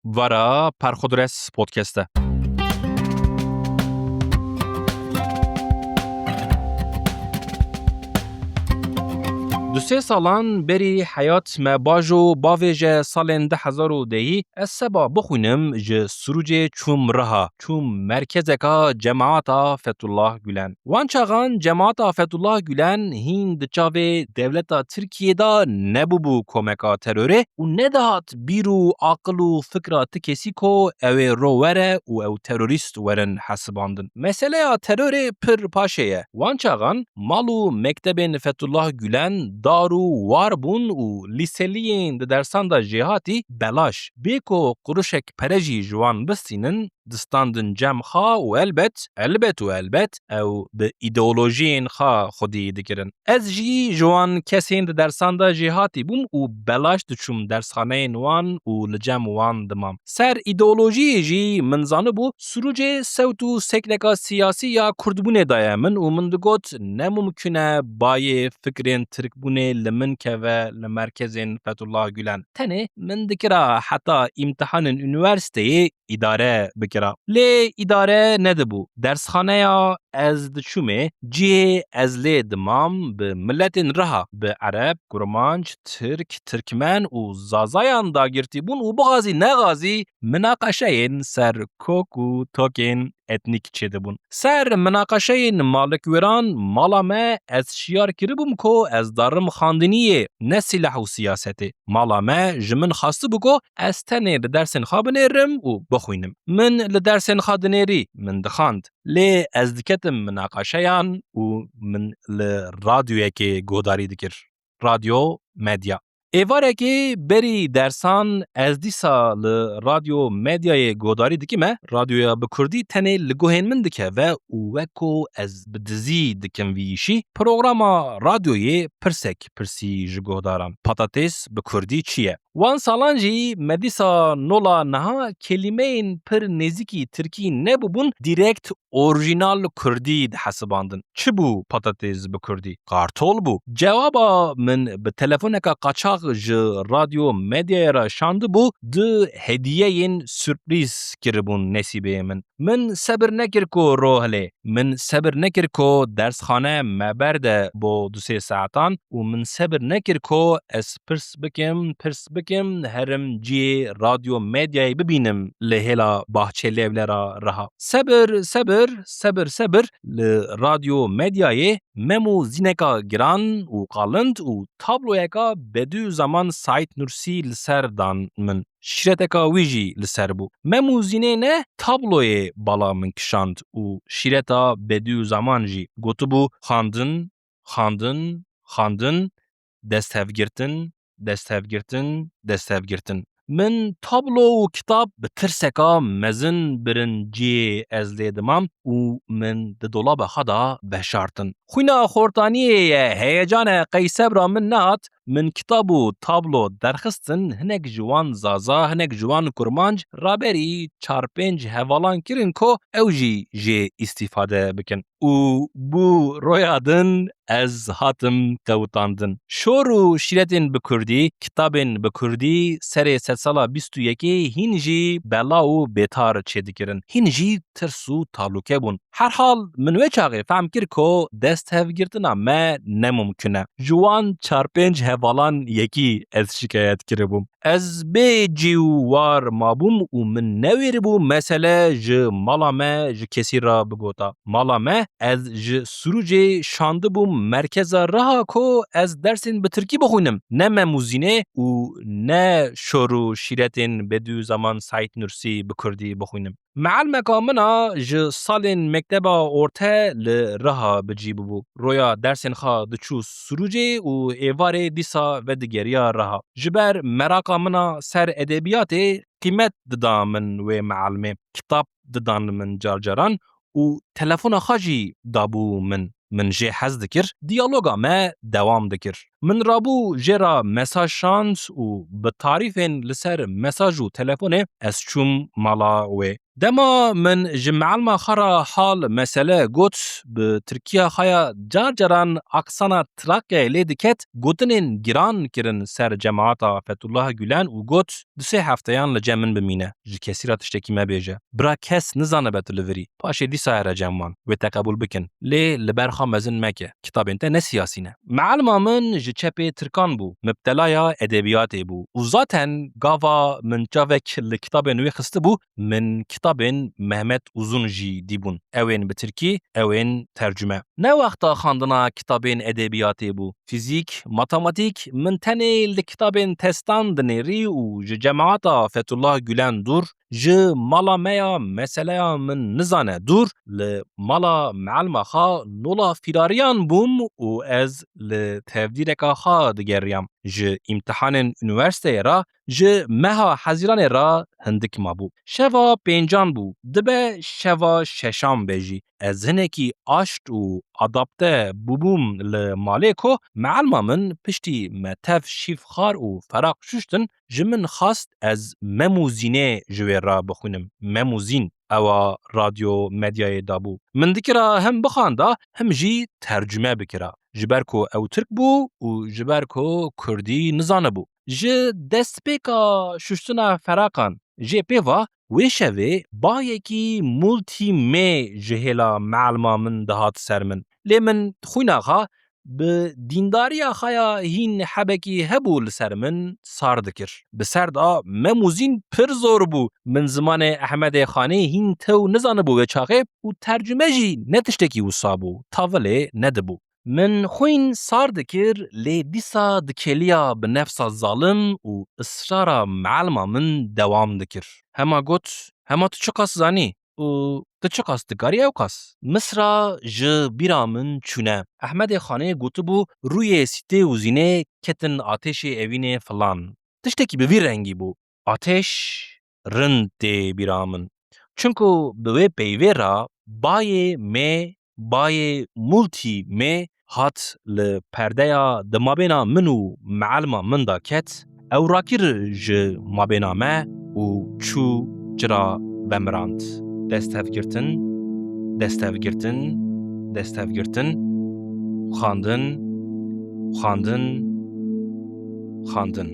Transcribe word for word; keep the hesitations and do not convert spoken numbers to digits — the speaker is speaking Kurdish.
Vara Perxudres Podcast e. Du sê salan berî heyat me bajo bavêje salên du hezar û dehî ez seba bixwînim ji Sirûcê çûm Riha, çûm merkezeka cemaata Fethullah Gülen. Wan çaxan cemaata Fethullah Gülen hîn di çavê dewleta Tirkiyê de nebûbû komeka terorê û nedihat bîr û aqil û fikra ti kesî ku ew ê ro were û ew terorîst werin hesibandin. Meseleya terorê pir paşê ye. Wan çaxan mal û mektebên Fethullah Gülen dar û war bûn û lîseliyên di dersan de jêhatî belaş, bê ku quruşek pere jî ji wan bistînin, distandin cem xwe û elbet, elbet û elbet ew bi îdeolojiyên xwe xwedî dikirin. Ez jî ji wan kesên di dersan de jêhatî bûm û belaş diçûm dersxaneyên wan û li cem wan dimam. Ser îdeolojiyê jî min zanibû Sirûcê sewt û sekneka siyasî ya kurdbûnê daye min û min digot ne mumkin e bayê fikrên tirkbûnê li min keve li merkezên Fethullah Gülen. Tenê min dikira heta îmtihanên unîversîteyê îdare bikira. Lê îdare nedibû. Dersxaneya ez diçûmê, cihê ez lê dimam bi miletên Riha, bi Ereb, Kurmanc, Tirk, Tirkmen û Zazayan dagirtî bûn û bixwazî nexwazî minaqeşeyên ser kok û tokên etnîk çêdibûn. Ser minaqeşeyên malikwêran mala me ez şiyar kiribûm ku ez darim xandiniyê, ne sîleh û siyasetê. Mala me ji min xwestibû ku ez tenê li dersên xwe binêrim û bixwînim. Min li dersên xwe dinêrî, min dixwend. Lê ez diketim minaqeşeyan û min li radyoyekê guhdarî dikir. Radyo Medya. Êvarekê berî dersan ez dîsa li Radyo Medyayê guhdarî dikime. Radyoya bi kurdî tenê li guhên min dikeve û wek ku ez bi dizî dikim vî îşî, programa radyoyê pirsek pirsî ji guhdaran, patatês bi kurdî çi ye? Wan salan jî me dîsa nola niha kelîmeyên pir nêzîkî tirkî nebûbûn, dîrekt orjînal kurdî dihesibandin. Çi bû patatês bi kurdî? Kartol bû. Cewaba min bi telefoneka qaçax ji Radyo Medyayê re şandibû, du hediyeyên surprîz kiribûn nesîbê min. Min sebir nekir ku ro hilê. Min sebir nekir ku dersxane me berde bo du sê saetan û min sebir nekir ku ez pirs bikim, pirs bikim, herim cihê Radyo Medyayê bibînim li hêla Bahçeli Evlera Riha. Sebir, sebir, sebir, sebir li Radyo Medyayê Mem û Zîneka giran û qalind û tabloyeka Bediüzzaman Said Nursi li ser dan min. Şîreteka wî jî li ser bû. Mem û Zînê ne tabloyê bala min kişand û şîreta Bediüzzaman jî. Gotibû, xandin, xandin, xandin, desthevgirtin, desthevgirtin, desthevgirtin. Min tablo û kitab bi tirseka mezin birin cihê ez lê dimam û min di dolaba xwe de veşartin. Xwîna xortaniyê ye, heyecane qey sebra min nehat, min kitab û tablo derxistin, hinek ji wan zaza, hinek ji wan kurmanc, raberî çar pênc hevalan kirin ku ew jî jê îstîfade bikin. Û bû roya din ez hatim qewitandin. Şor û şîretên bi kurdî, kitabên bi kurdî serê sedsala bîst û yekê hîn jî bela û bêtar çêdikirin. Hîn jî tirs û talûke bûn. Herhal min wê çaxê fehm kir ku desthevgirtina me ne mumkin e. Ji wan çar pênc hevalan yekî ez şikayet kiribûm. Ez bê cî û war mabûm û min newêribû mesele ji mala me ji kesî re bigota. Mala me ez ji Sirûcê şandibûm merkeza Riha ku ez dersên bi tirkî bixwînim, ne Mem û Zînê û ne şor û şîretên Bediüzzaman Said Nursi bi kurdî bixwînim. Mealmeka min a ji salên mekteba orte li Riha bi cî bûbû. Roya dersên xwe diçû Sirûcê û êvarê dîsa vedigeriya Riha. Ji ber meraqa min a ser edebiyatê qîmet dida min wê mealmê. Kitab didan min carcaran û telefona xwe jî dabû min. min jê hez dikir, diyaloga me dewam dikir. Min rabû jê re mesaj şand û bi tarîfên li ser mesaj û telefonê ez çûm mala wê. Dema min ji mielma xwe re hal mesele got, bi tirkiya xwe ya car caran aksana Trakyayê lê diket, gotinên giran kirin ser cemaeta Fethullah Gülen û got, "Du sê hefteyan li cem min bimîne, ji kesî re tiştekî mebêje. Bira kes nizanibe tu li vir î." Paşê dîsa here cem wan, wê te qebûl bikin. Lê li ber xwe mezin meke, kitabên te ne siyasî ne. Mielma min ji çepê tirkan bû, mibtelaya edebiyatê bû û zaten gava min çavek li kitabên wê xistibû, min kitabên Mehmet Uzun jî dîbûn. Ew ên bi tirkî, ew ên tercume. Ne wexta xwendina kitabên edebiyatê bû. Fîzîk, matematîk, min tenê li kitabên testan dinêrî û ji cemaeta Fethullah Gülen dûr, ji mala me ya meseleya min nizane dûr, li mala mielma xwe nola fîrariyan bûm û ez li tevdîreka xwe digeriyam. Ji îmtihanên unîversîteyê re, ji meha Hezîranê re hindik mabû. Şeva pêncan bû, dibe şeva şeşan be jî. Ez hinekî aşt û adapte bûbûm li malê ku mielma min piştî me tev şîv xwar û feraq şuştin, ji min xwest ez Mem û Zînê ji wê re bixwînim. Mem û Zîn, ewa radyo medyayê dabû. Min dikira hem bixwanda, hem jî tercume bikira. Ji ber ku ew tirk bû û ji ber ku kurdî nizanibû. Ji destpêka şuştina feraqan jê pê va, wê şevê bayekî multî mê ji hêla mielma min dihat ser min. Lê min xwîna xwe bi dîndariya xwe ya hîn hebekî hebû li ser min sar dikir. Bi ser de Mem û Zîn pir zor bû. Min zimanê Ehmedê Xanê hîn tew nizanibû wê çaxê û tercume jî ne tiştekî wisa bû. Tavilê nedibû. Min xwîn sar dikir, lê dîsa dikeliya bi nefsa zalim û israra mielma min dewam dikir. Hema got, "Hema tu çiqas zanî û tu çiqas dikarî ewqas?" Misra ji bîra min çûne. Ehmedê Xanê gotibû, "Rûyê Sîtê û Zînê ketin atêşê evînê filan." Tiştekî bi vî rengî bû. Atêş rind tê bîra min. Çunku bi wê peyvê re bayê mê, bayê multî mê hat li perdeya di mabêna min û mielma min de ket, ew rakir ji mabêna me û çû çira vemirand. Destevgirtin, destevgirtin, destevgirtin, xwendin, xwendin, xwendin.